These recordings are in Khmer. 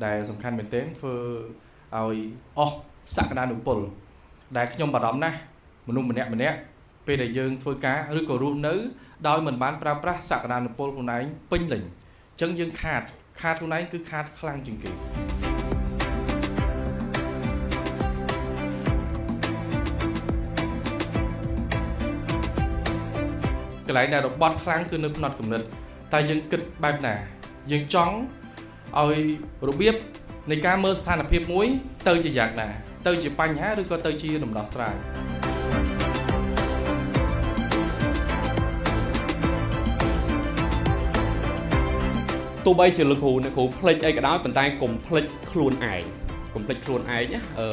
ដែលសំខាន់មែនទែនធ្វើឲ្យអស់សក្តានុពលដែលខ្ញុំបារម្ភណាស់មនុស្សម្នាក់ម្នាក់ពេលដែលយើងធ្វើការឬក៏រស់នៅដោយមិនបានប្រើប្រាស់សក្តានុពលខ្លួនឯងពេញលេញអញ្ចឹងយើងខាតខាតខ្លួនឯងគឺខាតខ្លាំងជាងគេ កន្លែងដែលរបត់ខ្លាំងគឺនៅផ្នត់គំនិតតែយើងគិតបែបណាយើងចង់ឲ្យរបៀបនៃការមើលស្ថានភាពមួយទៅជាយ៉ាងណាទៅជាបញ្ហាឬក៏ទៅជាដំណោះស្រាយ ទោះបីជាលោកគ្រូអ្នកគ្រូភ្លេចអីក៏ដោយប៉ុន្តែកុំភ្លេចខ្លួនឯងកុំភ្លេចខ្លួនឯងណាអឺ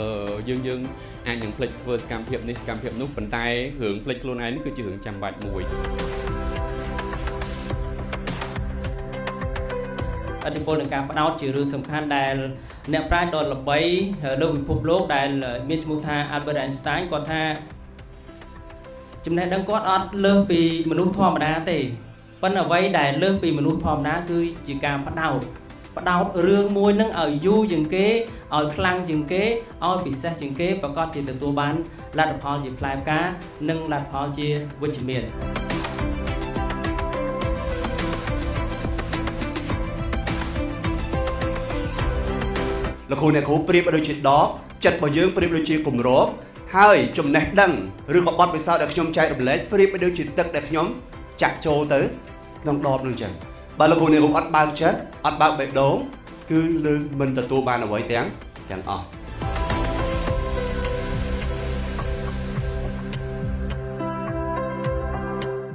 យើងយើងអាចនឹងភ្លេចធ្វើសកម្មភាពនេះសកម្មភាពនោះប៉ុន្តែរឿងភ្លេចខ្លួនឯងនេះគឺជារឿងចាំបាច់មួយ ឥទ្ធិពលនៃការផ្ដោតជារឿងសំខាន់ដែលអ្នកប្រាជ្ញដ៏ល្បីលើពិភពលោកដែលមានឈ្មោះថា Albert Einstein គាត់ថាចំណេះដឹងគាត់អត់លើសពីមនុស្សធម្មតាទេប៉ុន្តែអ្វីដែលលើសពីមនុស្សធម្មតាគឺជាការផ្ដោតផ្ដោតរឿងមួយនឹងឲ្យយូរជាងគេឲ្យខ្លាំងជាងគេឲ្យពិសេសជាងគេប្រកាសជាទទួលបានលទ្ធផលជាផ្លែផ្កានិងលទ្ធផលជាវិជ្ជមាន លោកគ្រូអ្នកគ្រូប្រៀបដូចជាដបចិត្តរបស់យើងប្រៀបដូចជាគម្របហើយចំណេះដឹងឬក៏បទពិសោធន៍ដែលខ្ញុំចែករំលែកប្រៀបដូចជាទឹកដែលខ្ញុំចាក់ចូលទៅក្នុងដបនឹងចឹងបើលោកគ្រូអ្នកគ្រូអត់បើកចិត្តអត់បើកបេះដូងគឺលើមិនទទួលបានអ្វីទាំងទាំងអស់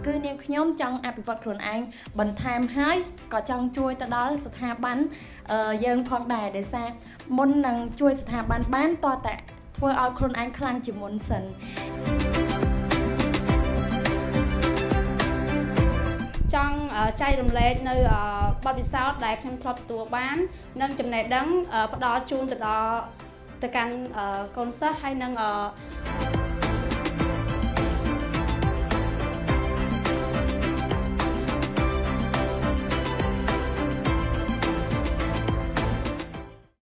គឺនាងខ្ញុំចង់អភិវឌ្ឍខ្លួនឯងបន្ថែមហើយក៏ចង់ជួយទៅដល់ស្ថាប័នយើងផងដែរដោយសារមុននឹងជួយស្ថាប័នបានតើតែធ្វើឲ្យខ្លួនឯងខ្លាំងជាមុនសិន ចង់ចែករំលែកនៅបទពិសោធន៍ដែលខ្ញុំធ្លាប់ទទួលបាន និងចំណេះដឹងផ្ដល់ជូនទៅដល់ទៅកាន់កូនសិស្សហើយនិង